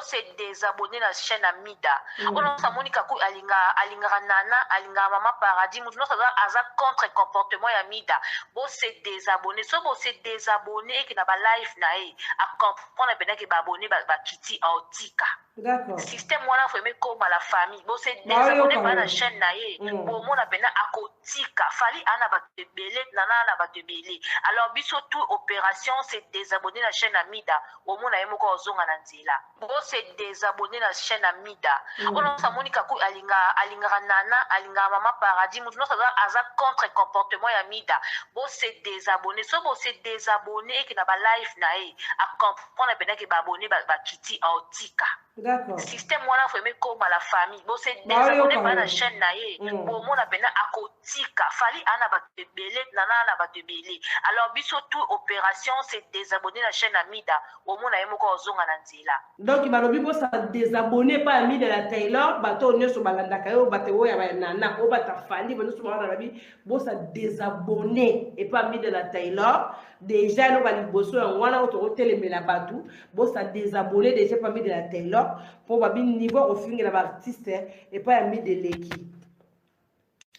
Bose désabonner na chaîne ya Mida. Oyo nyonso amoni kaku alinga alingaka Nana, alingaka Mama Paradis, moto nyonso aza aza contre comportement ya Mida. Bose désabonner. Soki bose désabonner eke na ba live na ye, a comprendre pena ke ba abonner ba bakiti aotika. D'accord. Système wana faut aimer koma la famille. Bose désabonner Baoyoka pena na yo. chaîne na ye, bomona pena akotika. Fally ana bato ebele, Nana ana bato ebele. Alors biso tout opération se désabonner na chaîne ya Mida, omona ye moko ozonga na nzela. Bo se désabonner na chaîne ya Mida. Oyo nyonso amoni kaku alinga alingaka Nana, alingaka Mama Paradis, moto nyonso aza aza contre comportement ya Mida. Bo se désabonner. Soki bo se désabonner eke na ba live na ye, a comprendre pena ke ba abonner ba bakiti aotika. D'accord. Système wana faut aimer koma la famille. Bo se désabonner Baoyoka pena na yo. chaîne na ye, bomona pena akotika. Fally ana bato ebele, Nana ana bato ebele. Alors biso tout opération se désabonner na chaîne ya Mida, omona ye moko ozonga na nzela. Donc balobi bosa désabonner pa ya Mida la Taylor, bato oyo nyonso balandaka yo, bato oyo ya ba Nana, oyo bato ya Fally, bato nyonso bawana balobi bosa désabonner epa ya Mida la Taylor. Déjà eloko ya liboso yango wana oyo tokotelemela bato, bosa désabonner déjà epa Mida la Taylor, mpo babi niveau ya kofingela ba artiste epa ya Mida eleki.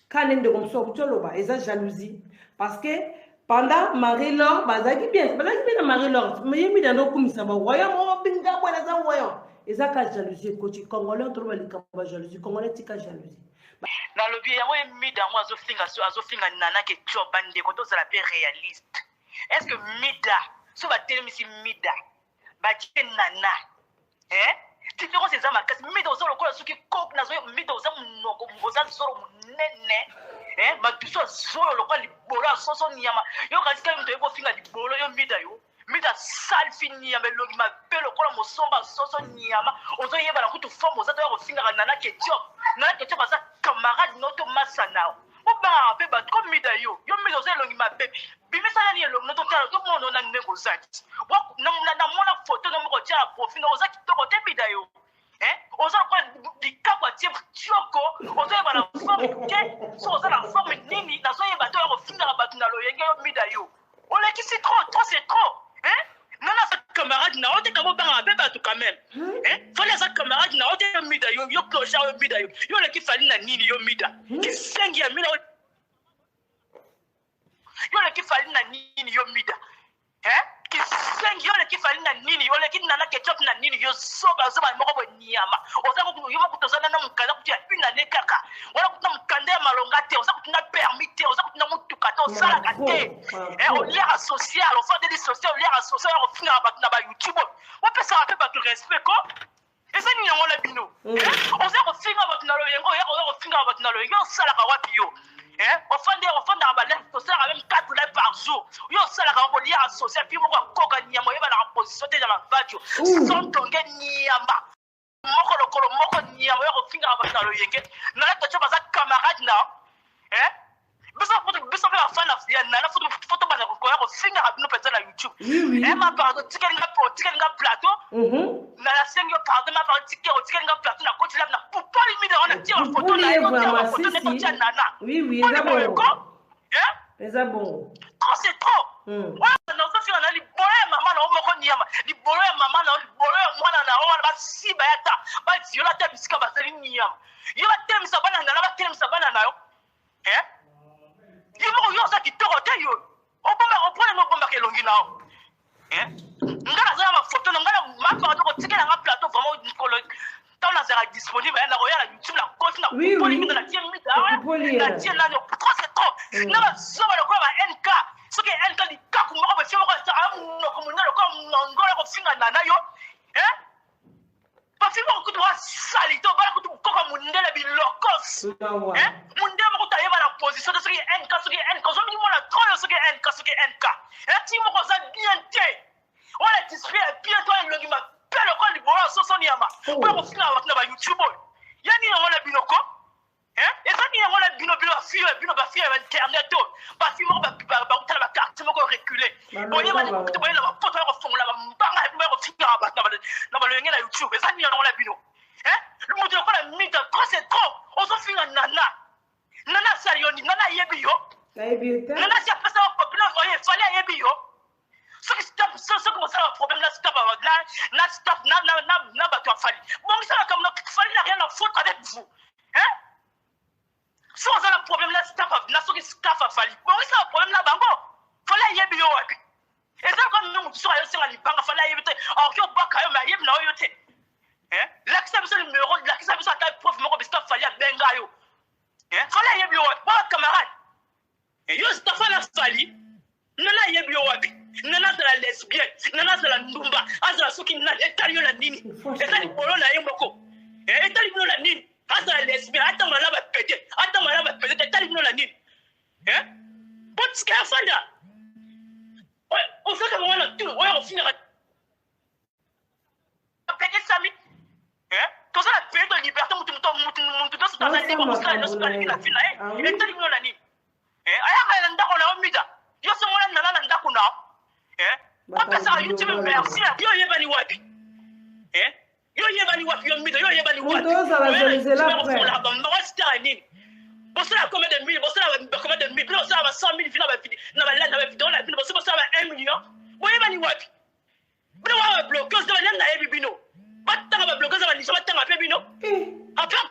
Kane ndeko mosusu akuti oloba eza jalousie parce que pendant Marie-Laure bazalaki bien, bazalaki bien na Marie-Laure, mais ye Mida nde okumisa ba royaume oyo binga bwana eza royaume, eza ka jalousie ekoti congolais toloba likambo ya jalousie, congolais tika jalousie. Nalobi yango ye Mida yango azofinga so azofinga Nana Ketchup. Bandeko, tozala mpe réaliste. Est ce que Mida, so batelemisi Mida, batie Nana, eh? Différence eza makasi. Mida oza lokola soki coke nazo. Mida oza monoko, oza zolo monene, eh? Madusu ya zolo lokola libolo ya soso nyama. Yo kasi kaka moto oyebi ofinga libolo yo Mida. Yo Mida salfi nyama, elongi mabe lokola mosomba soso nyama. Ozoyebana kutu forme oza toya kofingaka Nana Ketchup. Nana Ketchup aza camarade no to masa nao. Bobangaka mpe bato ko Mida. Yo Mida oza elongi mabe. Bimisa nani elongi no, totala, tomona nani ndenge oza ti. Namona foto no moko tia na profil no, oza kitoko te Mida yo. Oza lokola likaku atie tioko. Ozoyeba na forme te so oza na forme nini. Nazoyeba te oya kofingaka bato na loyenge. Yo Mida, yo olekisi trop, trop c'est trop, hein? Nana aza camarade na yo te. Kaka obangaka mpe bato quand même, hein? Fally aza camarade na yo te. Yo Mida, yo clochard, yo Mida, yo oleki Fally na nini? Yo Mida kisengi ya Mida, yo oleki Fally na nini? Yo Mida, hein? Kisengi, yo oleki Fally na nini? Oleki Nana Ketchup na nini? Yo zoba, zoba moko boye nyama. Oza yo moko toza nana mokanda kutu ya une année kaka wana, kutu na mokanda ya malonga te, oza kutu na permis te, oza kutu na motuka te, osalaka te, oliaka social, ofandeli social, oliaka social, ya kofingaka bato na baYouTube. Opesaka mpe bato respect ko. Eza nini yango na bino? Oza kofinga bato na loyengo, oya oza kofingaka bato na loyenge. Osalaka wapi yo? Ofande ofandaka balive, tosalaka même 4 live par jour. Yo osalaka koliaka social pi moko akoka nyama, oyebanaka position te na bavadio sontonge nyama moko lokolo moko nyama, oya kofingaka bato na loyenge. Nana Ketchup baza camarade na biso mpe bafana ya Nana, faut tobanda koya kofingaka bino mpenza na YouTube. Ma pardon, otikeli nga plateau na nasengi yo pardon. Ma pardon, otikeli nga plateau, nakoti live na pupoli Mida wana, tia bafoto na ye, totia bafoto ne, totia Nana. Eza bongo. Eza bongo. Trop c'est trop. Wana ozofinga na libolo ya mama na yo moko nyama, libolo ya mama na yo, libolo ya mwana na yo wana basiba ya ta baviola ata bisika bazali nyama. Yo batelemisa bana Nana, batelemisa bana na yo. Yo moko yo oza kitoko te. Yo obomba opona obombaka elongi na yo. Nga naza na bafoto na nga na mapaka kotikela nga plateau vraiment. Mikolo ntango nazalaka disponible, nakoya na YouTube, nakoti na kupoli mingi, natie Mida, natie nani. Trop c'est trop. Na bazoba lokola ba NK, soki NK likaku moko botie moko monoko monene lokola mongola kofinga Nana yo. Bafi moko kutu basali te, obala kutu koka mondele bilokos, mondele moko tayeba na position te. Soki NK, soki NK ozomimona trop yo, soki NK, soki NK ti moko oza bien te wana, display ya bien to elongi mabe lokola libolo ya soso nyama, mpona kofinga bato na baYouTube oyo. Ya nini yango na bino ko? Eza nini yango na bino? Bino bafille ya bino, bafille ya internet oyo, bafille moko bakutala baquartier moko recule, boyebani kutu boye na bapoto ya kofongola bambanga ya kofingaka bato na balolenge na YouTube. Eza nini yango na bino? Moto lokola Mida, trop c'est trop. Ozofinga Nana. Nana asali yo nini? Nana ayebi yo? Nana si apesa baproblème oyo efali ayebi yo. Soki soki bosala baproblème na staff na staff na bato ya Fally. Bongisa makambo na Fally, n'a rien à foutre avec vous, hein. Soki oza na problème na staff, na soki staff ya Fally, bongisa ba problème na bango. Fally ayebi yo wapi? Eza comme no motu soki ayosenga libanga, Fally ayebi te, akoki obwaka yo, mais ayebi na oyo te. Lakisa biso numero, lakisa biso ata preuve moko bisika Fally abenga yo. Fally ayebi yo wapi? Ba camarade yo stafa na Fally, nana ayebi yo wapi? Nana azala lesbienne, nana azala ndumba, azala soki nani, etali yo na nini? Eza likolo na ye moko, etali bino na nini? Azala lesbienne, atambola na bapede, atambola na bapede te, etali bino na nini? Botika ya fanda, ozaka bango na tu oyo kofingaka apekisami. Toza na pays de liberté, mutu mutu nyonso aza libre kosala nyonso alingi na vie na ye, etali bino na nini? Ayaka na ndako na yo, Mida, yo so mona nana na ndako na opesaka YouTube merci. Yo oyebani wapi? Yo oyebani wapi? Yo Mida, yo oyebani wapi? Star nini? Bosala combien de mille? Bosala combien de mille? Bino bosala ba 100 000 vues na bavideo na bino, bosala ba 1 million. Boyebani wapi? Bino wana babloquer, oza banani? Nayebi bino, batanga babloquer, oza banisa, batanga mpe bino. Après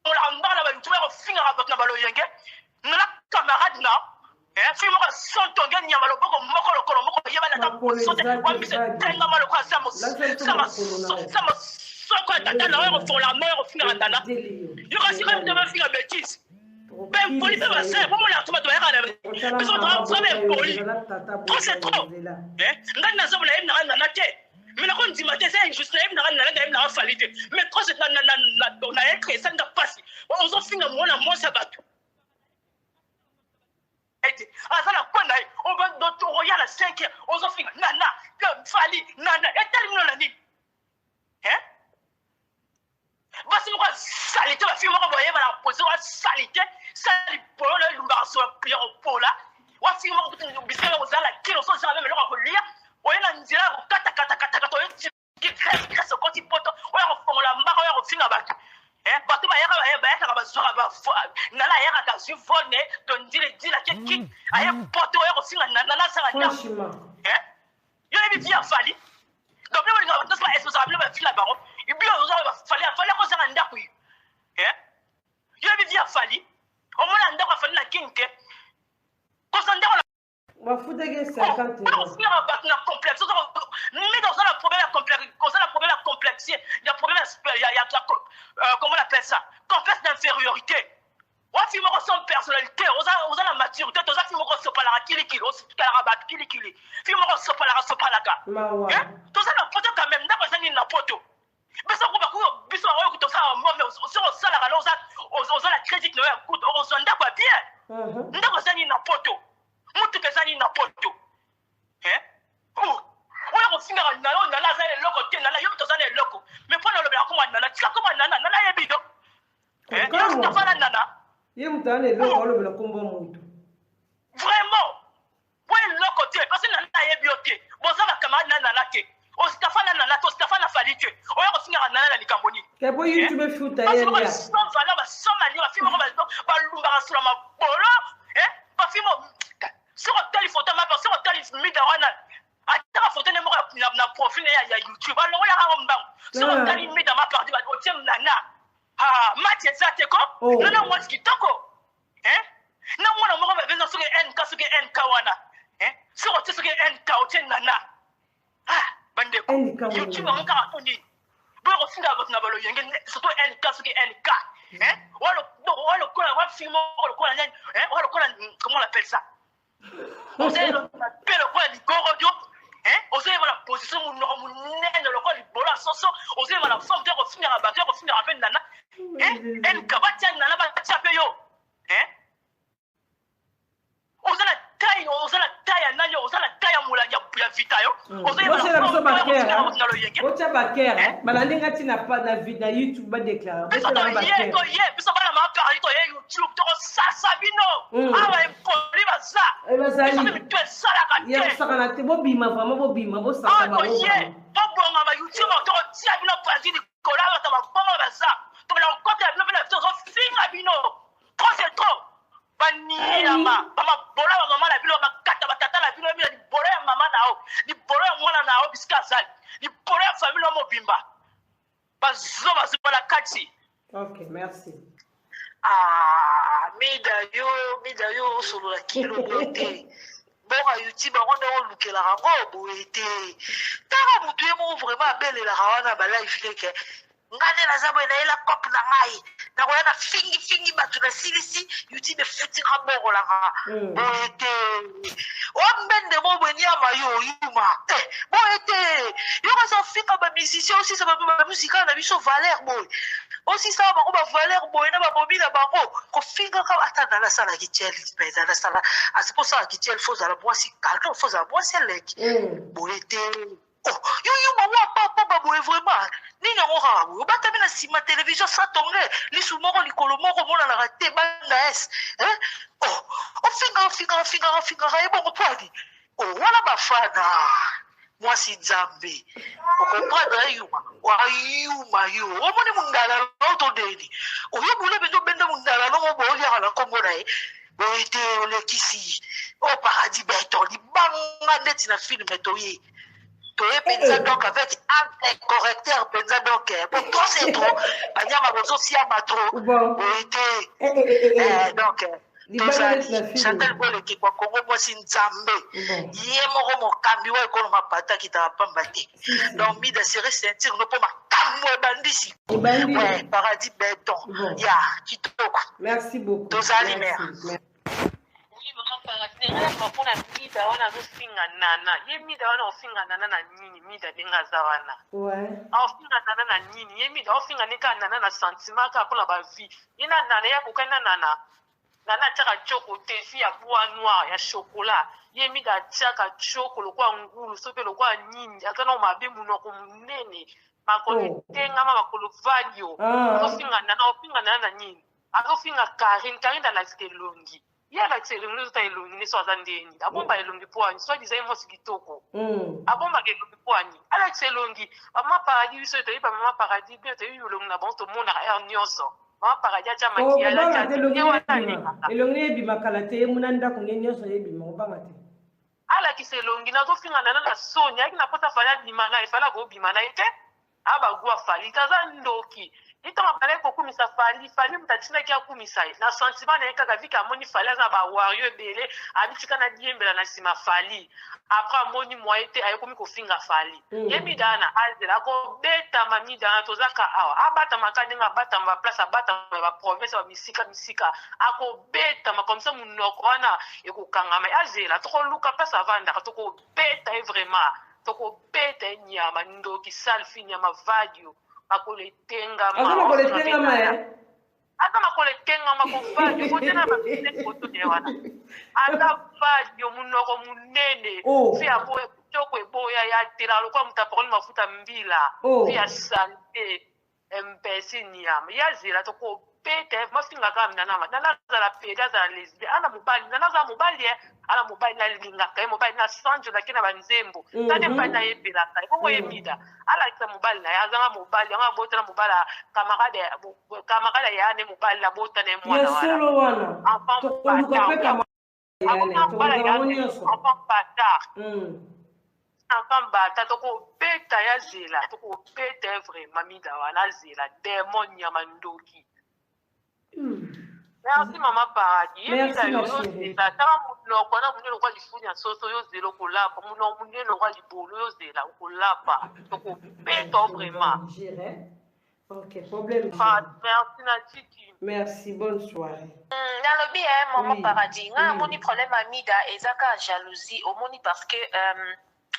olaka mbala bayoutube ya kofingaka bato na baloyenge. Nana camarade na fille moko sontonge, nyama, loboko moko, lokolo moko, yebani ata sote wambisa, tengama lokola sama soko ya tata na oyo kofongola mo ya kofingaka nana. Yo kasi kaka mpe bafinga bétise, baimpoli mpe basala bomona to bato bayaka na biso, bato vraiment impoli, trop c'est trop. Ngai nazomona yebi nanga nana te, mais nakondima te, eza injuste. Nayebi nanga nana, nayebi nanga Fally te, mais trop c'est na être esalinga mpasi. Ozofinga mwana mwasi ya bato ete aza na kwe na ye, okoya na 5 heures, ozofinga nana, Fally, nana, etali bino na nini? Basi moko asali te, bafille moko boyeba na position asali te, sali polo na elumbaka so ya kopola. Wafille moko bisika kozala kilo so ozala meme eloko ya kolia, oye na nzela ya kokatakatakata, oye grèce grèce, okoti poto, oya kofongola mbaka, oya kofinga bato. Bato bayaka, bayakaka, bazwaka nana, ayakaka, azwi vol ne tondile dila ke ki aye poto, oya kofinga nana, asala ndako. Yo yebi vie ya Fally? Donc bino bolingaka bato nyonso baexposaka bino, bafila bango bino, ozaka Fally, Fally akozanga ndako yo. Yo yebi vie ya Fally? Omona ndako ya Fally na King te, koza ndako. Bafutaki 50. Ofingaka bato na complexe, mais oza na problème ya complexe, oza na problème ya complexe, ya problème ya, comment on appelle ça, complexe d'infériorité. Wafi moko sans personnalité, oza na maturité, toza fille moko osopalaka kilikili, osikalaka bato kilikili, fille moko osopalaka sopalaka. Toza na poto quand même, ndako eza nini na poto? Biso biso oyo tosala mome, soki osalaka na oza na crédit na yo ya kuta, okozwa ndako ya bien. Ndako eza nini na poto? Motuka eza nini na poto? Oyo kofingaka nana oyo, nana aza na eloko te. Nana, yo moto oza na eloko, mais mpo na olobela komwa nana, tika komwa nana, nana ayebi yo tofana nana. Ye moto aza na eloko, alobela kombo moto. Vraiment, po eloko te, parce nana ayebi yo te, boza bacamarade na nana te, ositafa na nana te, ositafa na Fally te, oya kofingaka nana na likambo nini? Ke po YouTube efuta ye. Sans valeur, basomali, bafille moko balumbaka solo mabolo, bafille mo. Soki otali foto mapa, soki otali Mida wana, ataka foto nde moko na profil ya YouTube, alongolaka yango mbango. Soki otali Mida mapardi, otie nana, match eza te ko. Nana mwasi kitoko na mwana moko babenza soki nk, soki nk wana, soki otie, soki nk otie nana. Bandeko, YouTube yango kaka mpo nini boyo kofinga bato na baloyenge, surtout nk, soki nk walokola wafille moko lokola nani, walokola, comment on appelle ça, oza mpe lokola ligorodio, ozoyeba na position, monoko monene lokola libolo ya soso, ozoyeba na forme te, kofingaka bato, ya kofingaka mpe nana nk, batia nana, batia mpe yo. Oza na taille, oza na taille ya nani? Oza na taille ya molangi ya vita yo. Ozoyeba biso bakere, otya bakere, balandi nga ntina na YouTube, badéclare. Biso toye, toye biso bana mapari, toye YouTube, tokosasa bino awa, impoli baza. Bazali mitu esalaka te, ya kosakana te. Bobima vraiment, bobima, bosaka. Toye, bobongama YouTube, tokotia bino panzi likolo, bato mabongo baza, tobela kokotela bino mpe na biso, ozofinga bino, trop c'est trop. Baniama, bamabola, bamama na bino, bakata, batata na bino mina libolo ya mama na yo, libolo ya mwana na yo bisika azali, libolo ya famille na mobimba. Bazoba zoba na kati. Ok, merci. Ah, mida yo, mida yo osolola kilo boye te. Bongo YouTube yango nde olukelaka yango boye te. Tala motu ye moko vraiment abelelaka wana ba live leke. Nga nde naza boye nayela cope na ngai. Nakoya na fingi fingi bato na silisi YouTube efuti nga mbongo na nga. Boye te. Ombende mo boye niama yo yuma. Eh, boye te. Yo kaza ofinga ba musicien osisa ba ba musica na biso valeur boye. Osisa bango ba valeur boye na ba bobi na bango. Kofinga ka ata na nasala ki tiel mais na nasala asiposala ki tiel faut zala mwasi calme faut zala mwasi eleki. Boye te. Oh, yo yuma wa papa ba boye vraiment. Nini yango kaka boye? Obatami na nsima television sa tonge, lisu moko likolo moko omonanaka te banda es. Eh? Oh, ofinga ofinga ofinga ofinga ye bongo poani. Oh, wana bafana. Mwasi Nzambe. Okomprendre ye yuma. Wa yuma yo. Omoni mundala no to deni. Oyo bule bendo benda mundala no bo oliaka na kombo na ye. Boye te olekisi. O paradis beton libanga ndeti na film toye. Toye mpenza donc avec angle correcteur mpenza donc po trop c'est trop. Banyama bozosiama trop. Boye te. Donc tozali Chantal Boleki kwa Congo mwasi Nzambe ye moko mokambi wa ekolo mapata akitaka pamba te. Donc mida serre ceinture no mpo makambo ebandisi. Ouais, paradis beton. Ya kitoko. Merci beaucoup. Tozali mère. Oui, maman paradis nga mpona mida wana azofinga nana. Ye mida wana ofinga nana na nini? Mida ndenge aza wana. Aofinga nana na nini? Ye mida aofinga ne kaka nana na sentiment kaka mpona ba vie. Ye na nana ye akokani na nana. Nana atiaka tioko te fi ya bois noir ya chocolat. Ye mida atiaka tioko lokola ngulu soki lokola nini. Aza na mabe monoko monene. Makolo etengama makolo vadio. Azofinga nana, aofinga nana na nini? Azofinga Karine, Karine alakisaka elongi. Ye alakisa elongi ozota elongi ne so aza ndeni. Abomba elongi po ani soit disant ye mwasi kitoko. Abombaka elongi po ani. Alakisa elongi. Mama paradis biso toyebi ba mama paradis bien toyebi elongi na bango tomonaka heure nyonso. Mama paradis atia maquillage atia te ye wana alingaka. Elongi ebima kala te ye muna ndako ne nyonso ebima obanga te. Alakisa elongi nazofinga nana na soni ayaki na posa Fally abima na ye Fally akobima na ye te. Abagua Fally aza ndoki. Ye ntango abandaki kokumisa Fally, Fally moto atindaki akumisa ye. Na sentiment na ye kaka vu que amoni Fally aza na ba warrior ebele, abitika na diembela na nsima Fally. Après amoni moyen te ayekomi kofinga Fally. Ye mida wana azela akobetama mida wana tozaka awa. Abatama kaka ndenge abatama ba place abatama ba province ba bisika bisika akobetama comme ça munoko wana ekokangama. Azela tokoluka place avandaka tokobeta ye vraiment. Tokobeta ye nyama ndoki sale fille nyama vadio makolo etengama. Aza makolo etengama eh? Aza makolo etengama ko vadio kotena ba foto ne wana. Aza vadio munoko munene. Oh. Fi aboya kitoko eboya ya tela lokola moto apakoli mafuta mbila. Oh. Fi ya salite imbécile nyama. Ya zela tokobeta mafinga kaka nana nana azala pede azala lesbien ana mobali nana azala mobali eh ala mobali nalingaka ye mobali na sanjolaki na banzembo tande mobali nayebelaka ye bongo ye mida alakisa mobali na ye azanga mobali yango abotana mobali camarade camarade ya ne mobali abotana ye mwana wana enfant bâtard enfant bâtard tokobeta ya zela tokobeta ye vraiment mida wana azela démon nyama ndoki. Merci mama paradis. Ye Merci, mida ma yo chérie. zela tala munoko na munene lokola lifuni ya soso yo zela okolapa munoko munene lokola libolo yo zela okolapa tokobeta vraiment. Gérer. Ok, problème. Merci na tiki. Merci, bonne soirée. Nalobi eh, maman Oui. paradis nga Oui. amoni problème ya mida eza kaka jalousie omoni parce que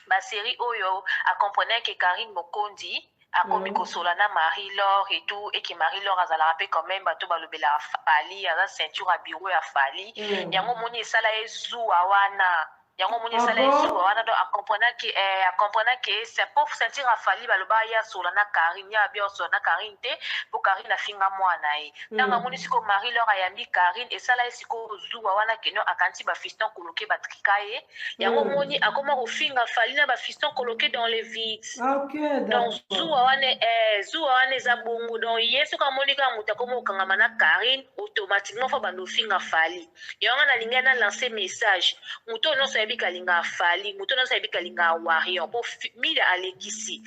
ba série oyo acomprenait que Karine Mokondi akomi kosola na Marie-Laure et tout et que Marie-Laure azalaka mpe quand même bato balobelaka Fally aza ceinture ya bureau ya Fally. Yango omoni esala ye zuwa wana yango omoni Ah esala ye bon? zuwa wana donc acomprenant que c'est pour ceinture ya Fally baloba ye asola na Karine ye abi asola na Karine te po Karine afinga mwana ye ntango amoni sikoyo Marie-Laure ayambi Karine esala ye sikoyo zuwa wana keno akanisi bafiston koloke batrika ye yango omoni akoma kofinga Fally na bafiston koloke dans le vide. Ok, donc d'accord. zuwa wana zuwa wana eza bongo donc ye soki amoni kaka moto akoma kokangama na Karine automatiquement faut bando ofinga Fally yango nga nalingai na lancer message moto oyo nyonso ayebi kalingaka Fally, moto nyonso ayebi kalingaka Warrior, mpo Mida alekisi.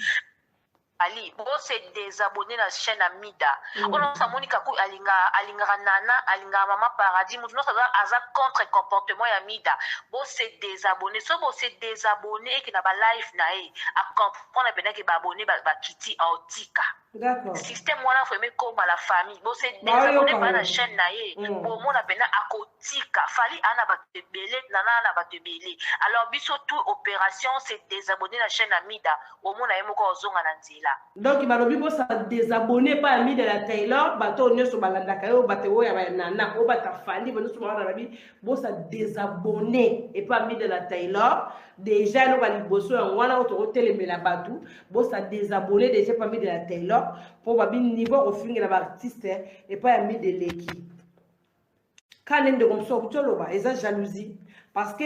Ali bo se désabonner na chaîne ya Mida. Oyo nyonso amoni kaku alingaka Nana, alingaka Mama Paradis, moto nyonso aza contre comportement ya Mida, bo se désabonner. So bo se désabonner eke na ba live na ye acomprendre mpenza ke baabonné bakiti, aotika. Système wana faut ekoma la famille. Bo se désabonner pa na chaîne na ye, bomona mpenza akotika. Fally ana bato ebele, Nana ana bato ebele. Alors biso tout opération se désabonner na chaîne ya Mida, omona ye moko ozonga na nzela. Donc balobi bosa désabonner epai ya Mida ya Taylor. Bato oyo nyonso balandaka yo, bato oyo ya banana, oyo bato afandi ba nyonso bawana, babi bosa désabonner epai ya Mida ya Taylor. Déjà eloko ya liboso yango wana oyo tokotelemela bato, bosa désabonner déjà epai ya Mida ya Taylor, mpo babi niveau kofingela baartiste epai ya Mida eleki. Kane ndeko mosusu akuti oloba eza jalousie, parce que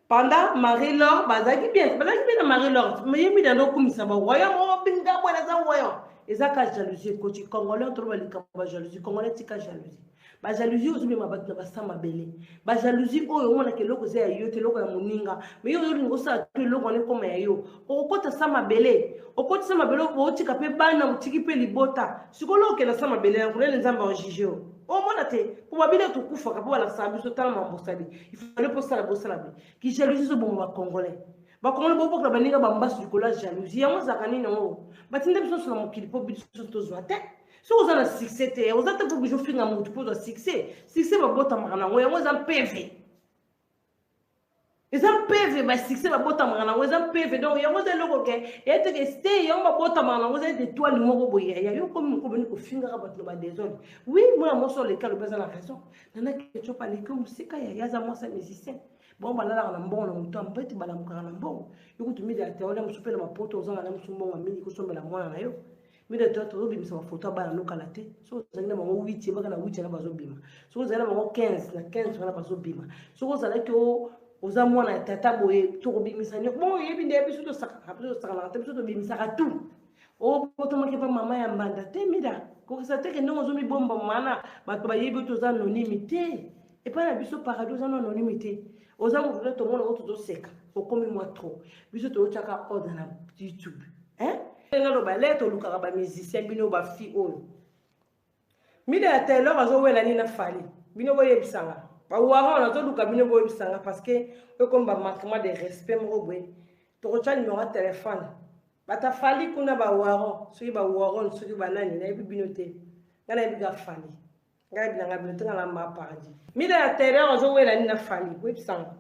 pendant Marie Laure bazalaki bien, bazalaki bien na Marie Laure, mais ye Mida nde okumisa baroyaume oyo binga boye naza royaume. Eza ka jalousie ekoti Congolais. Toloba likambo ba jalousie. Congolais, tika jalousie. Bajalousie oyo ozomema bato na basa mabele, bajalousie oyo omonaka eloko eza ya yo te, eloko ya moninga, mais yo ozolinga osala to eloko wana ekoma ya yo. Okokɔta sa mabele, okotisa mabele, otika mpe bana, otiki mpe libota. Sikoyo okenda sa mabele yango nene, Nzambe ajuge yo, omona te. Mpo babile tokufaka mpo balakisaka biso, tala mambo osali, ifale mpo osala bosala be. Kijalousie ezoboma bacongolais. Bacongolais bobokela baninga bambasu likolo ya jalousie. Yango ezalaka nini? Yango batinda biso nyonso na mokili mpo biso tozwa te. Soki oza na succès te, oza te mpo biso ofinga motu mpo ozwa succès. Succès babotamaka nango, yango eza mpeve, eza mpeve. Basuccès babotamaka nango, eza mpeve. Donc yango eza eloko ke eya teke te, yango babotamaka nango, eza ete étoile moko boye ya yo komi mokoboni kofingaka bato na badésordre. Oui, mwana mwasi oleki alobi aza na raison. Nana Ketchup aleki mosika ya ye, aza mwasi ya musicien. Bango balalaka na mbongo na moto ya mbeti, balamukaka na mbongo. Yo kutu Mida ya teole mosu mpe na bapoto, ozanga na mosu mbongo ya mingi kosombela mwana na yo. Mida to tozobimisa bafoto ya bana nokala te. Soki ozalaki na bango 8, yebaka na 8 wana bazobima. Soki ozali na bango 15, na 15 wana bazobima. Soki ozalaki oza mwana ya tata boye, tokobimisa nio bongo. Oyebi nde biso tosakanaka, biso tosakanaka te, biso tobimisaka tout. Obotomaki mpa mama ya mbanda te. Mida kokisa te ke ndenge ozomibomba mana bato bayebi toza anonyme te. Epai na biso Paradis oza no anonyme te, oza moto te. Tomona ngo tozoseka, okomi mwa trop. Biso toyotiaka ordre na YouTube, hein? Naloba le tolukaka bamusicien, bino bafi oyo Mida ya Taylor azowela nini na Fally? Bino boyebisanga, bawaran nazoluka bino boyebisanga, parce que oyo komi bamanquement de respect moko boye. Tokotya numero ya telefone bato afali kuna, bawaron, soki bawaron, soki banani, nayebi bino te. Ngai nayebi ka Fally, ngai yebi nanga bino te. Ngai na ma Paradis. Mida ya Taylor azowela nini na Fally? Boyebisanga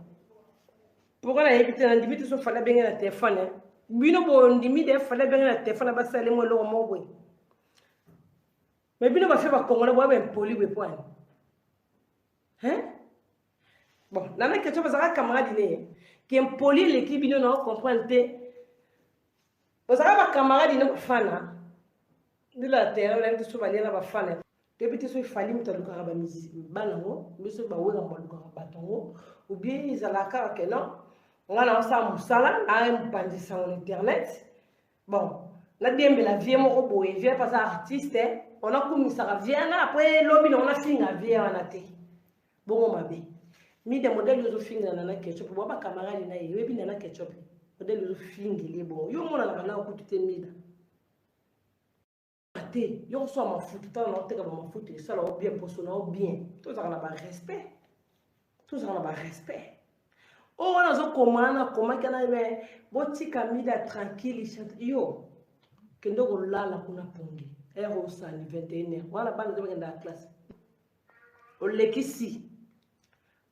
pourquoi. Nayebi te, nandimi te. So Fally abenge na telefone, bino bondimi de Fally abenge na telefone, basalemo eloko moko boye. Mais bino bafe bacongolais boya baimpoli boye po ani, hein? Bon, Nana Question bazalaka camarade ne ke impoli eleki bino na ocomprendre te. Bozalaka bacamarade ne bafana ndelo ya terrain, nayebi te so baliaka bafana. Toyebi te so efali moto alukaka bana yango, biso baweka balukaka bato yango, ou bien ezalaka kaka ke non, ngai naosala mosala na mopanzi sango na internet. Bon, nadiembela vie moko boye, vie mpe aza artiste, onakumisaka vie wana, après lobi nango nafinga vie wana te. Bongo mabe Mida modèle ozofingela Nana Ketchup, bwa bacamarade na ye, oyebi Nana Ketchup modèle ozofingeli ye bongo, yo omonanaka na okutu te. Mida te, yo kosala mafuta, tala na oteka bamafuta, esala o bien, poso na o bien. Tozalaka na barespect, tozalaka na barespect. Oyo wana azokoma wana akomaki wana me botika Mida tranquille. Yo kende kolala kuna pongi, heure osali 21 heure wana, bana nde bakendaka classe. Olekisi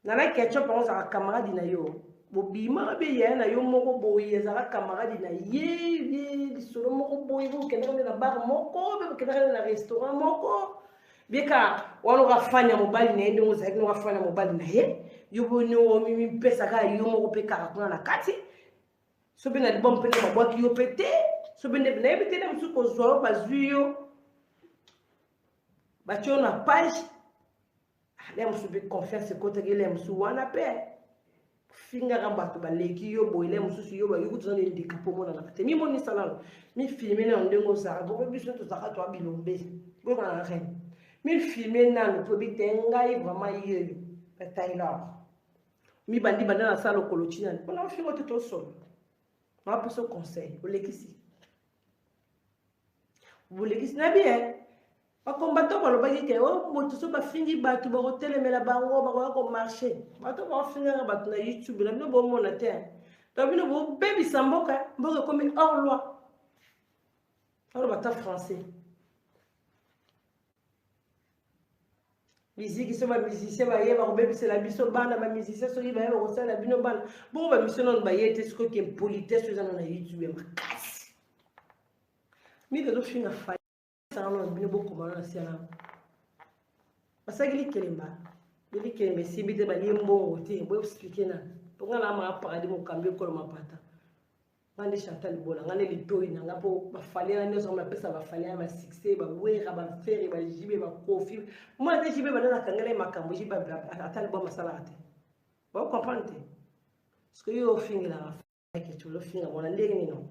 Nana Ketchup yango, ozalaka camarade na yo, bobima be yaya na yo moko boye, ezalaka camarade na ye ye lisolo moko boye, bokendaka nde na bar moko be, bokendaka nde na restaurant moko bieka wana. Oka fani ya mobali na ye, ndenge ozalaki noka fani ya mobali na ye, yo boni omipesaka yo moko mpe kaka kuna na kati. So mpe na libomo mpe nde babwaki yo mpe te, so mpe nde nayebi te nde mosusu kozwa yo, bazwi yo, batie yo na page le mosusu mpe confiance ekotaki le mosusu wana mpe fingaka bato baleki yo boye. Le mosusu yo bayoki toza na endika mpo omonanaka te, mimonisa nano, mifilme nano ndenge ozalaka bongo. Biso tozalaka toa bilombe boyokana na reine, mifilme nano mpo ebi te. Ngai vraiment yeyo na Taylor. Mibandi banda na sala lokolo tina mpona ofinga te tosolo. Napesa conseil olekisi. Bolekisi na bien. Bakombato balobaki ke o oh, moto so bafingi bato bakotelemela bango bakoya komarche. Bato bakofingaka bato na YouTube na bino bomona te. To bino bobebisa mboka, mboka ekomi hors loi. Aloba ata français. Miziki so bamusicien baye bakobebisela biso bana, bamusicien soki baye bakosalela bino bana. Bongo bamisio nano baye te sikoyo ke impolitesse eza na YouTube ya makasi. Mingi ezofinga fayisanga nano bino bokoma nano na siana. Basalaki likelemba, likelemba esimbi te balie mbongo te, bo expliquer nano. Po nga na maa paradis mokambi ekolo mapata. Nga nde Chantal Bola, nga nde litoyi na nga po bafali na nyonso nga napesa bafali na ba succès, ba Wera, ba Ferre, ba JB, ba Koffi. Moi te JB bana nakangela ye makambo, JB ata album asalaka te. Ba comprendre te. Parce que yo ofingelaka ke tu ofinga mwana ndenge nini non.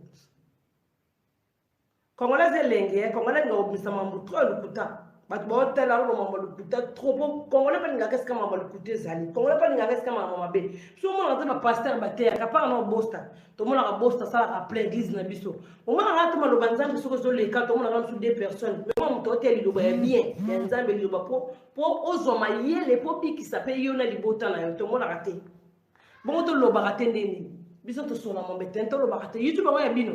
Congolais aza elengi, eh? Congolais alinga kobimisa mambo trop ya lokuta. Bato baotala aloba mambo ya lokuta trop po Congolais mpe alingaka esika mambo ya lokuta ezali. Congolais mpe alingaka esika mambo mabe. So omonaka te bapasteur bateyaka mpaka na bosta. Tomonaka bosta asalaka plein église na biso. Omonaka ata maloba Nzambe soki ezoleka tomonaka mosusu deux personnes. Mais mwa moto oteya liloba ya bien ya Nzambe liloba po po ozwa mayele po bikisa mpe yo na libota na yo tomonaka te. Bongo tolobaka te nde nini? Biso tosola mombe te tolobaka te. YouTube yango ya bino.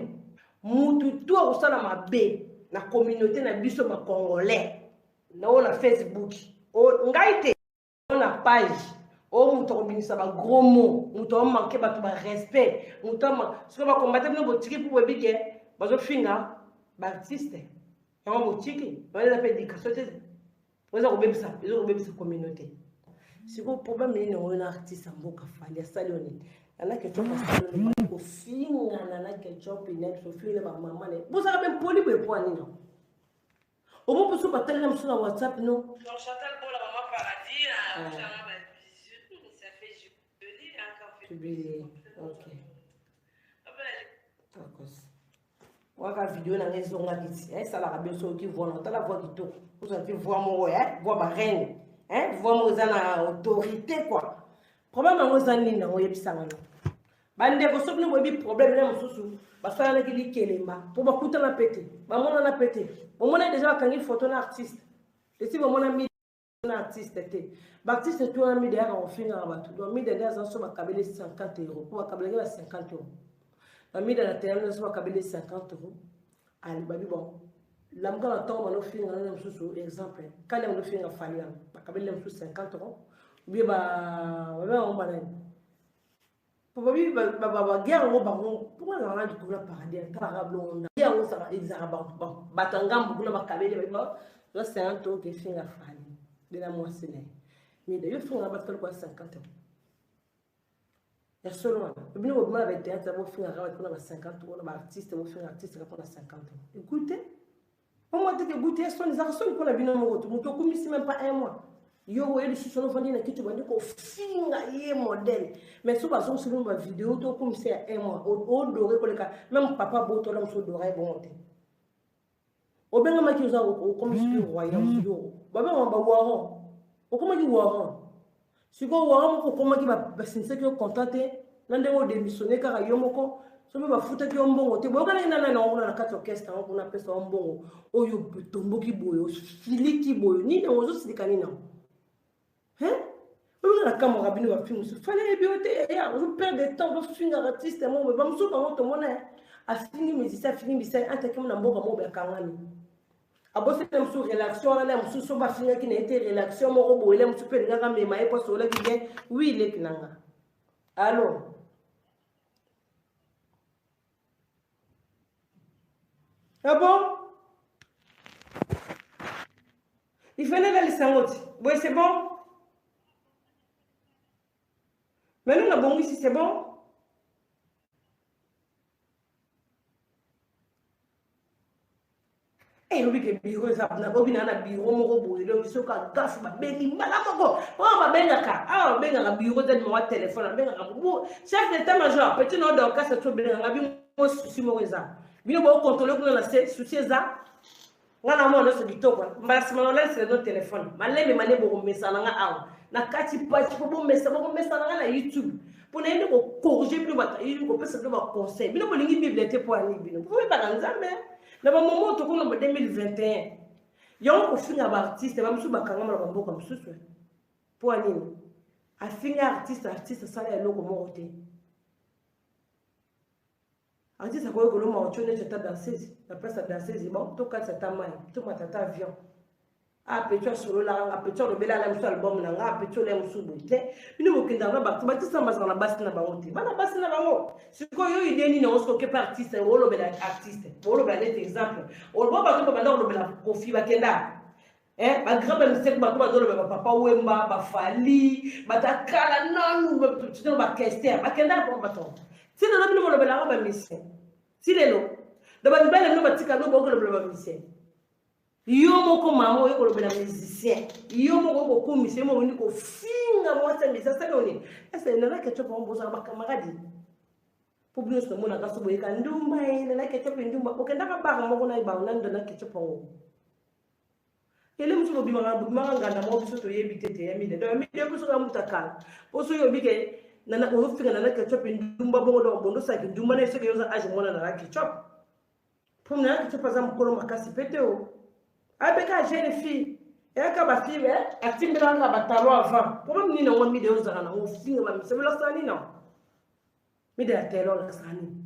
Mutu tu akosala mabe na communauté na biso ba congolais na oyo na Facebook o ngai te na page oyo moto akobimisa ba gros mots, moto amanke bato ba respect, moto ama soki bakombate bino botiki mpo boyebi ke bazofinga ba artiste yango botiki wana eza mpe éducation te, eza kobebisa, eza kobebisa communauté. Sikoyo problème nini yango na artiste ya mboka Fally asali yo nini? Nana Ketchup asali yo nini? Kofinga Nana Ketchup ina biso ofingi na bamama na ye. Bozalaka mpe mpoli boye mpo ya nini yango? Omo mposo batali na biso na WhatsApp no. Donc Chantal Bola, maman paradis, hein, ah. Bah, bisous, ça fait joli hein, quand on fait publier. Ok. D'accord. Waka video na ngai ezongaki ti esalaka bien soki voix na tala voix kitoko ozala ti voix moko eh voix ba reine eh voix moko eza na autorité quoi. Problème yango eza nini nango oyebisanga no bandeko soki bino boyebi problème na mosusu basalanaki likelemba mpo bakutana pe te bamonana pe te bomona deja bakangi photo na artiste esi bomona mi na artiste te baartiste to wana mida yaka kofingaka bato donc mida nde aza so bakabeli 50 euro mpo bakabelaki ba 50 euro bamida na terrain nyonso bakabeli 50 euro ali babi bon lamuka na ntongo banofinga nano mosusu exemple kani banofinga fali wana bakabeli na mosusu 50 euro obie babengango banani po babi baguerre yango bango mpo nazala na likolo ya paradis atalaka bilongo na yango ezalaka bato ya ngambo kuna bakabeli babi ba 50 euro kefinga fali bena mwasi na ye mida yo finga bato lokola 50 euro ya solo wana bino bobima na batheatre bofingaka bato mpona ba 50 euro na baartiste bofinga artiste kaka mpona 50 euro ekute omwa teke egute ya soni ezaka soni mpona bino moko to moto okumisi meme pas un mois yo oye lisusu wana ofandi na kiti obandi kofinga ye modèle mais so bazongisi bino bavideo to okumisa ya un mois odore koleka meme papa botola mosu odore ye bongo te obengamaki oza okomisi royaume yo babengama ba waron okomaki waron sikoyo waron moko okomaki basinisaki yo contrat te na ndenge odémissionne kaka yo moko soki bafutaki yo mbongo te boyokanaki na nani yango kuna na kati orchestre yango kuna apesa yo mbongo oyo otomboki boye osiliki boye nini yango ozosilika nini yango oyo na kamwaka bino bafilme mosusu fale yebi yo te ya ozoperdre temps ozofingaka artiste moko boye bamosusu bango tomona afingi musicien afingi musicien ataki na mboka moko boye akangami abosani na mosusu relation wana na mosusu so bafingaki na ye te relation moko boye na mosusu mpe alingaka mema ye mpo asololaki bien wi leki na nga allo Ah bon? Il fallait la lisango ti. Oui, c'est bon? Maintenant, la bon ici, c'est bon? Eh, lobi ke bureau eza na bobi na na bureau moko boye donc soki agafe babengi mbala moko oyo babengaka awa babengaka bureau eza numéro ya telefone babengaka bo chef d'état major petit na dorcas ati obengaka bino souci moko eza bino bokontrole kuna na se souci eza. Nga na mona nyonso kitoko. Mbala nsima na olalisela no telefone. Malembe malembe bokomesana nga awa. Na kati pati mpo bomesa bokomesana nga na YouTube. Mpo na ye nde kokorige bino bato ayebi kopesa bino baconseil. Bino bolingi Bible te mpo ya nini bino? Mpo boyebaka Nzambe. Na bamomo tokoma ba 2021. Yango kofinga baartiste bamosusu bakangama na bamboka mosusu. Mpo ya nini? Afinga artiste, artiste asala eloko moko te. Artiste akoki koloma otio neti ata danseuse na place ya danseuse bon tokatisa ata mai tomata ata avion ah petit asololaka nga petit alobela ala mosu album na nga ah petit olaya mosu boye te bino bokendaka na bato batisa bazala na basi na bango te bana basi na bango sikoyo yo ide nini yango soki okepa artiste olobela artiste olobela neti exemple oloba bato babanda kolobela kofi bakenda Eh, ba grand ba mistake bato bazoloba ba papa wemba ba fali bato ya kala nanu tino ba kester bakendaka mpo bato ti lelo bino bolobelaka ba misien ti lelo do bamibali na bino batika bino bokolobela ba misien yo moko mama oye kolobela musicien yo moko oye kokumisa yo moko olingi kofinga mwasi ya musicien asali yo nini ese nana ketchup yango bozala bacamarade mpo bino nyonso namonaka so boyeka ndumba ye nana ketchup ndumba okendaka bar moko na ye bango nani nana ketchup yango Ele mosusu bobimaka bobimaka nganda moko biso toyebi te te ya mide donc mide yo biso kaka mutu akala po soki oyebi ke nana ozofinga nana ketchup ndumba bongo donc bondo osaki ndumba na ye soki oza age mwana nana ketchup po nana ketchup aza mokolo makasi pe te o abeka jeune fille eyaka bafille atimbelaka kaka batalo avant problème nini yango mide ozalaka nango ofinga bamisabela osala nini yango Mida ya telo olakisaka nini?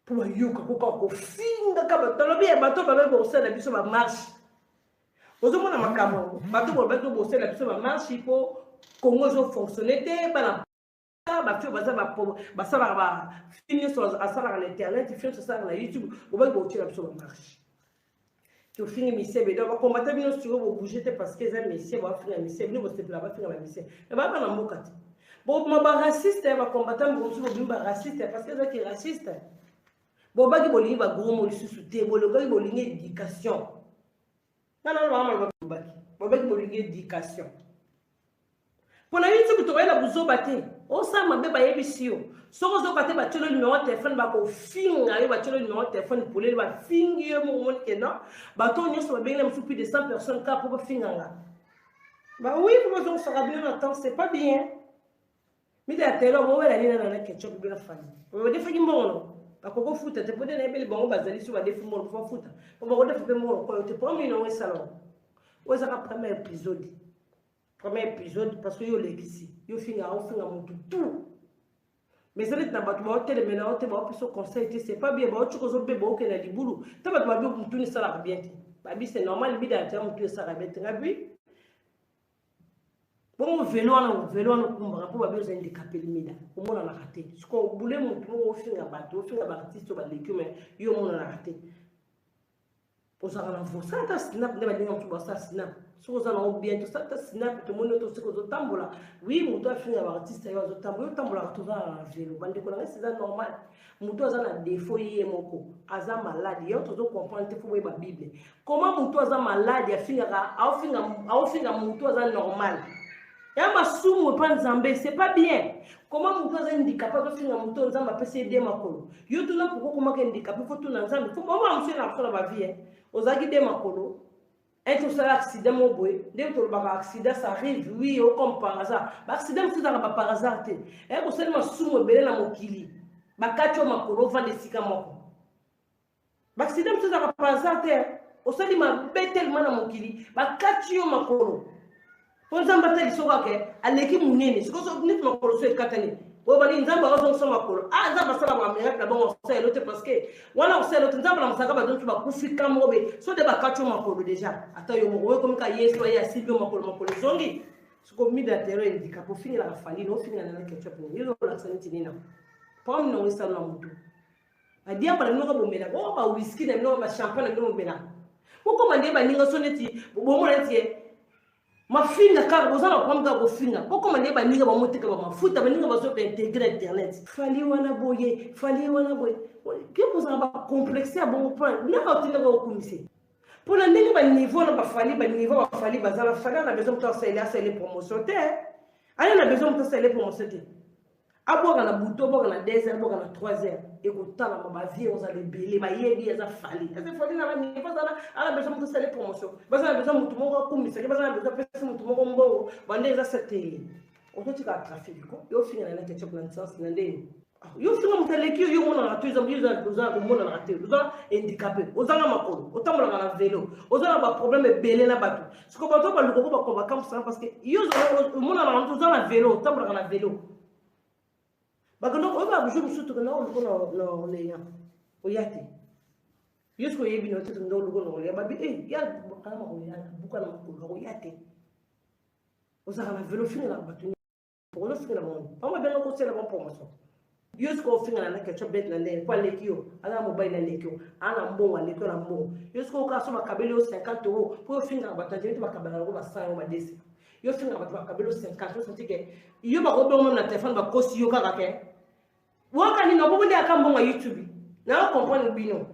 Mpo bayoka ko kaka kofinga kaka bato. Nalobi ya bato babe bosala biso ba marche. Ozomona makambo yango. Bato balobaki bosala biso ba marche mpo Congo ezo fonctionner te bana bafi oyo baza basalaka ba fi nyonso asalaka na internet fi nyonso asalaka na youtube bobaki botyela biso bamarche tofingi misebe donc bakombata bino sikoyo bobouge te parce que eza misie bafinga misie bino bosepela bafinga bamisie me baa bana mboka te bobima baraciste ya bakombata moko mosusu bobimi baraciste parce que eza ki raciste bobaki bolingi bagros mo lisusu te bolobaki bolingi éducation nga nalobaka maloba bobaki bobaki bolingi éducation Pona YouTube tokoyela buzoba te. Osala mabe bayebisi yo. Soki ozoka te batielo numero ya telefone bakofinga yo batielo numero ya telefone polele bafingi yo moko omoni ke non bato oyo nyonso babengi na mosusu plus de 100 personnes kaka mpo bafinga nga. Ba oui mpo bazongisaka bino na temps c'est pas bien. Mida ya telo bowela nini na na ketchup bino fani. Badefaki mbongo no bakoki kofuta te mpo nde nayebeli bango bazali so badefi mbongo mpo bafuta mpo bakodefa mpe mbongo lokola yo te mpo nini yango esala oyo ezaka premier épisode premier épisode parce que yo olekisi yo finga ofinga motu tout mais eza neti na bato baotelemela yo te baopesa conseil te c'est pas bien baotika ozobeba okende na libulu ta bato babi motuni esalaka bien te babi c'est normal bida ya motu esalaka bien te ngabi bongo velo wana velo wana okumbaka mpo babi oza handicapé limida omonanaka te sikoyo bule motu moko ofinga bato ofinga baartiste oyo baleki yo mais yo omonanaka te ozalaka na vo sala ata snap nde baninga mosusu basala snap soki oza nango bien tosala ata snap tomoni yo tosiki ozotambola wi moto afinga baartiste yo azotambola yo otambolaka toza na velo bandeko na ngai eza normal moto aza na défaut ye moko aza malade yo tozo comprendre te fo boyeba bible comment moto aza malade afingaka aofinga moto aza normal ya masumu epa nzambe c'est pas bien comment moto aza handicapé azofinga moto oyo nzambe apesi ye de makolo yo tuna pourquoi okomaki handicapé fo tuna nzambe fo mama mosusu na biso na bavie eh. ozalaki de makolo ete osala accident moko boye ndenge tolobaka accident ça arrive oui o comme par hasard baaccident mosusu ezalaka ba par hasard te eye kosali masumu ebele na mokili bakati yo makolo ovanda esika moko Ba accident mosusu ezalaka par hasard te. Osali mabe tellement na mokili, bakati yo makolo. Mpo Nzambe atali soko ake aleki monene, sikoyo neti makolo so ekatani. Oyo bali Nzambe azongisa makolo. Ah Nzambe asala ba miracle na bango asala elo te parce que wana kosala elo te Nzambe na mosaka bato mosusu bakufi ka moko be so de bakati yo makolo déjà. Ata yo moko oyo komi ka Yesu aye asimbi yo makolo makolo ezongi. Sikoyo mida tero endika kofingelaka Fally na ofingela na ketchup nini? Yo olakisa neti nini na? Problème na ngo esala na mutu. Ba diamba na bino bomelaka oh ba whisky na bino ba champagne na bino bomelaka bokoma nde baninga so neti bomona neti eh, mafinga kaka boza na problème kaka kofinga bokoma nde baninga bamoteka bamafuta baninga bazoka integre internet fali wana boye fali wana boye ke bozala bacomplexe ya bongo mpona naka otindaka okumise mpona ndenge baniveau na bafali baniveau bafali baza na fali ana besoin moto asaleli asaleli promotion te ana na besoin moto asaleli promotion te. Abwaka na butu, abwaka na 2 heures, abwaka na 3 heures, ekotalama bavie ozala ebele, bayebi aza Fally. Aza Fally na baniveau azala ala besoin moto asali promotion, baza na besoin motu moko akumisaki, baza na besoin apesi motu moko mbongo, bande eza sete ozotika trafic ko yo ofinga na ketchup na nsens na ndeni yo ofinga moto aleki yo, yo omonanaka te, oza omonanaka te, oza handicapé, ozanga makolo, otambolaka na velo, oza na baproblème ebele na bato. Siko bato baluka ko bakombakambusaka parce que yo omonanaka, oza na velo, otambolaka na velo. Bakenda oyo ba jour mosusu tokenda oluko na Orléans, oya te. Yo soki oyebi na yo te, tokenda oluko na Orléans, babi e ya kala makoya buka na makolo, akoya te. Ozalaka na velo, ofingelaka bato, ozofingela bango, bango babenga kosala bango promotion. Yo soki ofingana na ketchup bet na ndenge po aleki yo, aza na mobali na aleki yo, aza na mbongo, aleki yo na mbongo. Yo soki okaka so bakabeli yo 50 euro po ofingaka bato, andimi te, bakabelaka yango ba 100 euro, ba 200. Yo fingaka bato, bakabeli yo 50, osanti ke yo bakobenga na telefone, bakosi yo kaka ke waka nini obobo nde aka mbongo ya YouTube. Nayo comprendre bino,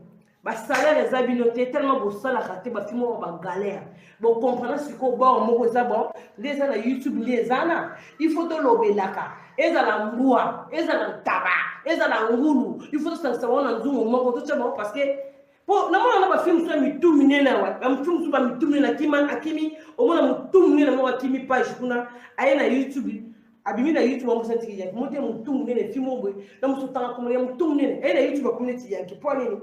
basalaire eza bino te, tellement bosalaka te, bafilme moko bagalère. Bocomprendre sikoyo bor moko eza bon nde eza na YouTube, nde eza na il faut tolobelaka, ezala mbwa, ezala ntaba, ezala ngulu, il faut tosangisa bango na nzungu moko, totya bango, parce que po namona na bafilme mosusu ya mitu minene awa, bafilme mosusu bamitu minene akima, akimi, omona motu monene moko akimi page kuna, aye na YouTube, abimi na YouTube, amosa tiki yanki mote motu monene filme oyo boye na mosu otanga komona ya motu monene aye na YouTube, akomi neti yanki. Mpo nini?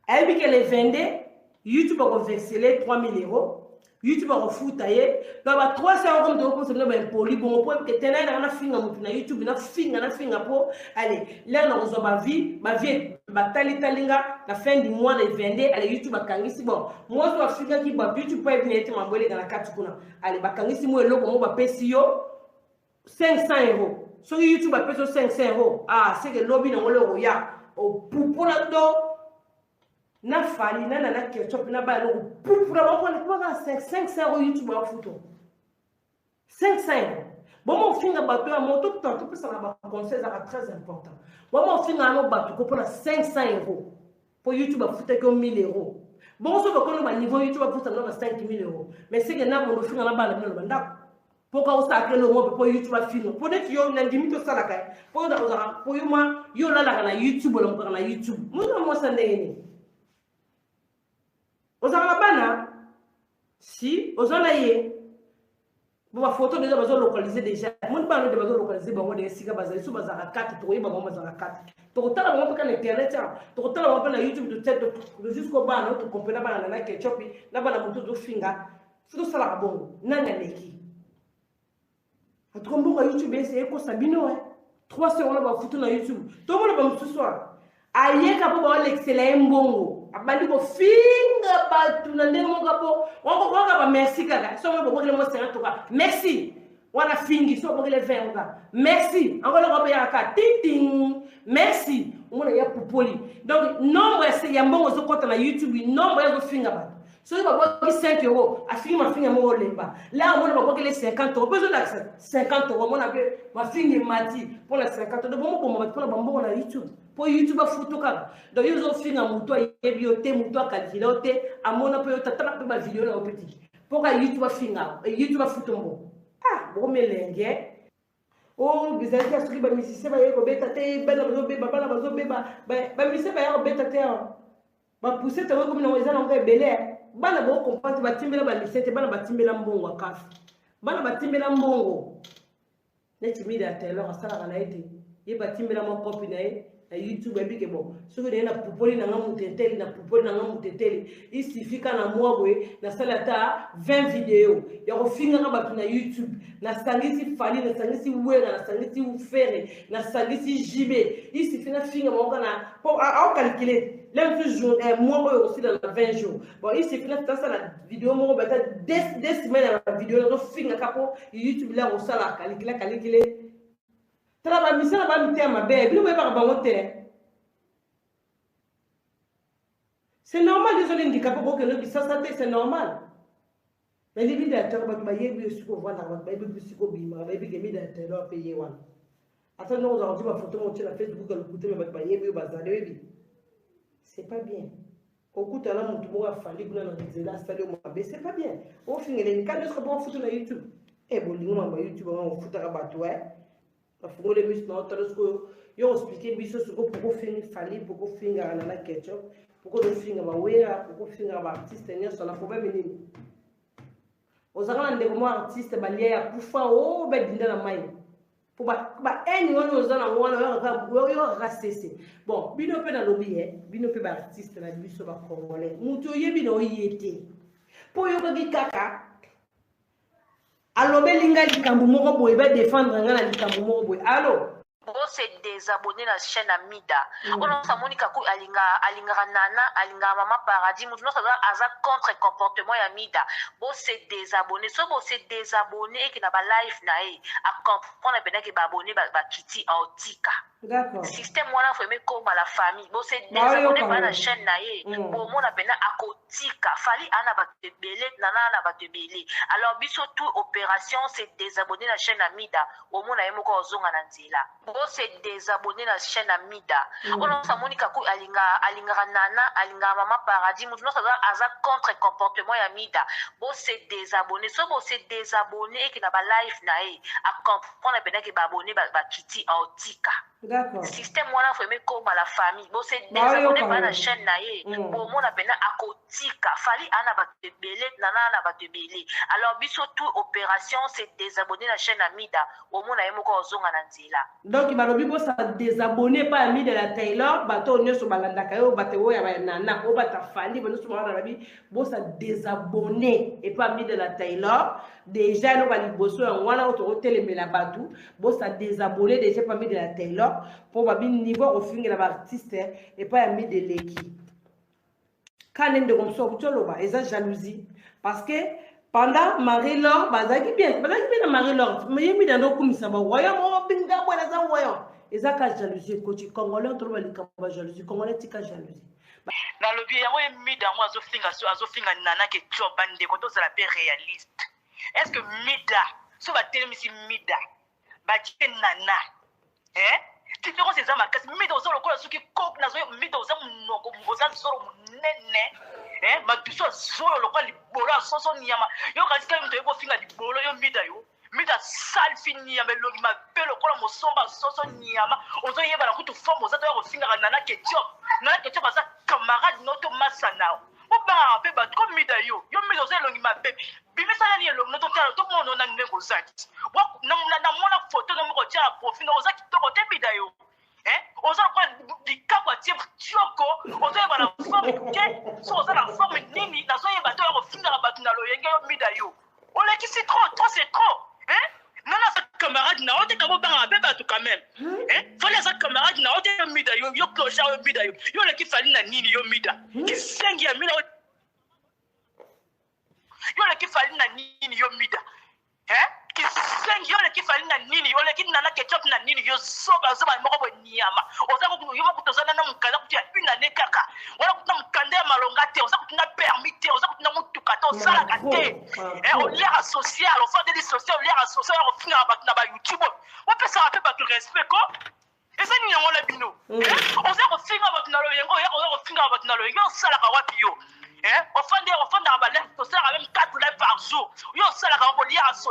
Ayebi ke le 22 YouTube akoversele 3000 euros, YouTube akofuta ye. Donc ba 300 euros comme tokokosa bino baimpoli bongo, mpo ke tena ye nanga nafinga motu na YouTube, nafinga, nafinga, mpo ale lere nakozwa bavie, bavie batalitali nga na fin du mois le 22. Ale YouTube akangisi bon mwasi oyo afingaki bato YouTube, mpo ayebi na ye te mambo eleka na kati kuna. Ale bakangisi mo eloko moko, bapesi yo 500 euros. Soki YouTube apesi yo 500 euros, ah, seke lobi nango loko ya opupola do na Fally na nana ketchup na bana loko pupula bango mpona 500 euros. YouTube afuto 500 euros. Bomo ofinga bato ya moto, topesaka baconseil, ezaka très important. Bomo ofinga yango bato ko mpona 500 euros, mpo YouTube afutaki yo 1000 euros. Bongo soki bakono baniveau YouTube afuta bino ba 5000 euros, mais seke na bondo ofinga na bana bino na bandako, mpo ka osalaka elongo mpe mpo YouTube afinga, mpo neti yo nandimi tosalaka ye, mpo ozalaka, mpo yo mwa yo olalaka na YouTube, olamukaka na YouTube, mozala mwasa ndenge nini? Ozalaka na bana, si oza na ye bo bafoto deja bazolocalize deja, moni bana de bazolocalize bango de esika bazali. So bazalaka kati, tokoyeba bango bazalaka kati, tokotala bango mpe ka na internet awa, tokotala bango mpe na YouTube jusqu'au bana oyo tokomprena bana na ketchup na bana moto tofinga. So tosalaka bongo, nani aleki? Atuka mbongo ya YouTube ese ekosa bino e 3 wana bafutu na YouTube. Tomona bamosusu wana ayeka mpo baolekisela ye mbongo, abandi kofinga bato na ndenge moko mpo waka bamerci kaka. So bobokele mo 50 toka merci wana fingi, so obokele 20 oka merci yango, eloko mpe yaka tintin merci, omona ya pupoli. Donc nombre ya mbongo ezokɔta na YouTube, nombre ya azofinga bato. Soki babwaki 5 euro, afingi mafinga moko olemba la, omona babwakele 50 euro mpe ezolakisa 50 euro, omona mpe mafinga emati mpona 50 euro. Bomoboma bato mpona bambongo na YouTube, mpo YouTube afutu kaka. Donc yo ozofinga motu ayebi yo te, motu akalkile yo te, amona mpe yo tatala mpe bavideo na yo mpe tiki, mpo ka YouTube afinga, YouTube afutu mbongo. Ah, bokomi elenge o bizalaki ya soki bamusicien baye kobeta te, bana bazobeba, bana bazobeba, bamusicien baya kobeta te awa, bapousse tango ekomi nango, eza nango ebele. Bana bocomprendre te, batimbela bamusicien te, bana batimbela mbongo ya kafe, bana batimbela mbongo neti Mida ya Taylor asalaka na ye te, ye batimbela mwa kopi na ye na YouTube. Ayebi ke bon, soki naye na pupoli na nga moto eteli, na pupoli na nga moto eteli, isifi ka na mwa boye, nasali ata 20 video ya kofingaka bato na YouTube, nasangisi Fally, nasangisi Wera, nasangisi Ferre, nasangisi JB, isifi nafinga bango kana po aokalkile le mosusu jour mois oyo okosila na 20 jours. Bon, isifi nasala video moko bata 2 semaines ya bavideo nazofingaka, mpo YouTube la kosala kalikile kalikile. Tala bamisala bamitema mabe, bino boyebaka bango te, c'est normal. Désolé, handicapé bokende kisasa te, c'est normal. Mais Mida ya Taylor, bato bayebi yo esika ovandaka, bato bayebi bisika obimaka, bayebi ke Mida ya Taylor mpe ye wana. Ata ndenge ozala kotia bafoto moko otie na Facebook ya lokuta, me bato bayebi yo, bazali oyebi. C'est pas bien. Okutana motu moko afandi kuna na nzela, asali yo mabe, c'est pas bien. Ofingeleni ka nyonso mpo ofutu na YouTube. E bolingo mamba YouTube yango ofutaka bato e. Bafungoli miso na otala sikoyo, yo expliquer biso sikoyo pourquoi ofingi Fally, pourquoi ofingaka Nana Ketchup, pourquoi ozofinga bawera, pourquoi ofingaka baartiste nyonso. Na problème nini ozalaka na ndeko mwa artiste balia ya kufa o badinda na mai po bahaine wana oza nango wana oyokaka sese. Bon, bino mpe nalobi ye, bino mpe baartiste na biso bacongolais, moto oyebi na oye te mpo oyokaki kaka alobeli ngai likambo moko boye, badefendre ngai na likambo moko boye alo. Bose désabonner na chaîne Amida. Oyo nyonso amoni kaku alingaka Nana, alingaka Mama Paradis, moto nyonso aza contre comportement ya Mida, bose désabonner. So bose désabonner, eke na balive na ye, acomprendre mpena baabonnés bakiti, aotika. Système wana faut ekoma la famille. Bose désabonner mpena na chaîne na ye, bomona mpena akotika. Fally ana bato ebele, Nana ana bato ebele. Alors biso tout opération c'est désabonner na chaîne Amida, omona ye moko ozonga na nzela. Bose désabonner na chaîne Amida. Oyo nyonso amoni kaku alingaka Nana, alingaka Mama Paradis, moto nyonso aza contre comportement ya Mida, bose désabonner. So bose désabonner, eke na balive na ye, acomprendre mpena baabonnés bakiti, aotika. Système wana faut ekoma la famille. Bose désabonner mpena na chaîne na ye, bomona mpena akotika. Fally ana bato ebele, Nana ana bato ebele. Alors biso tout opération c'est désabonner na chaîne Amida, omona ye moko ozonga na nzela. Donc balobi bosa désabonner epai ya Mida la Taylor. Bato oyo nyonso balandaka yo, bato oyo ya banana, oyo bato afandi nyonso bawana, balobi bosa désabonner epai ya Mida la Taylor. Déjà eloko ya liboso yango wana oyo tokotelemela bato, bosa désabonner déjà epai ya Mida la Taylor, mpo babi niveau kofingela baartiste epai ya Mida eleki. Kane ndeko mosusu akuti oloba eza jalousie, parce que pendant Marie Laure bazalaki bien, bazalaki bien na Marie Laure, ye Mida nde okumisa baroyaume oyo binga bwana eza royaume. Eza ka jalousie ekoti congolais. Toloba likambo ya jalousie, congolais tika jalousie. Nalobi yango, ye Mida yango azofinga, azofinga Nana Ketchup. Bandeko, tozala mpe réaliste. Est ce que Mida, so batelemisi Mida, batie Nana, eh? Différence eza makasi. Mida oza lokola soki coke nazo. Mida oza monoko, oza zolo monene, eh? Madusu ya zolo lokola libolo ya soso nyama. Yo kasi kaka moto oyebi ofinga libolo. Yo Mida, yo Mida salfi nyama, elongi mabe lokola mosomba soso nyama. Ozoyebana kutu forme oza toya kofingaka Nana Ketchup. Nana Ketchup aza camarade no to masa nao. Obangaka mpe bato ko Mida. Yo Mida oza elongi mabe. Bimisa nani elongi no, totala, tomona nani ndenge oza ti. Namona foto no moko tia na profil no, oza kitoko te. Mida yo oza lokola likaku atie tioko. Ozoyeba na forme te so oza na forme nini. Nazoyeba te, oya kofingaka bato na loyenge. Yo Mida, yo olekisi trop, trop c'est trop. Nana aza camarade na yo te, kabo bangaka mpe bato quand même. Fally aza camarade na yo te. Yo Mida, yo clochard, yo Mida, yo oleki Fally na nini? Yo Mida kisengi ya Mida, yo oleki Fally na nini? Yo Mida kisengi, yo oleki Fally na nini? Oleki Nana Ketchup na nini? Yo zoba, zoba moko boye, nyama. Oza yo moko, toza nana mokanda kutu ya une année kaka wana, kutu na mokanda ya malonga te, oza kutu na permis te, oza kutu na motuka te, osalaka te, oliaka social, ofandeli social, oliaka social, oya kofingaka bato na bayoutube. Opesaka mpe bato respect ko. Eza nini yango na bino? Oza kofinga bato na loyengo, oya kofingaka bato na loyenge. Osalaka wapi yo? Ofandaka balive, tosalaka même 4 live par jour. Yo osalaka, koliaka social.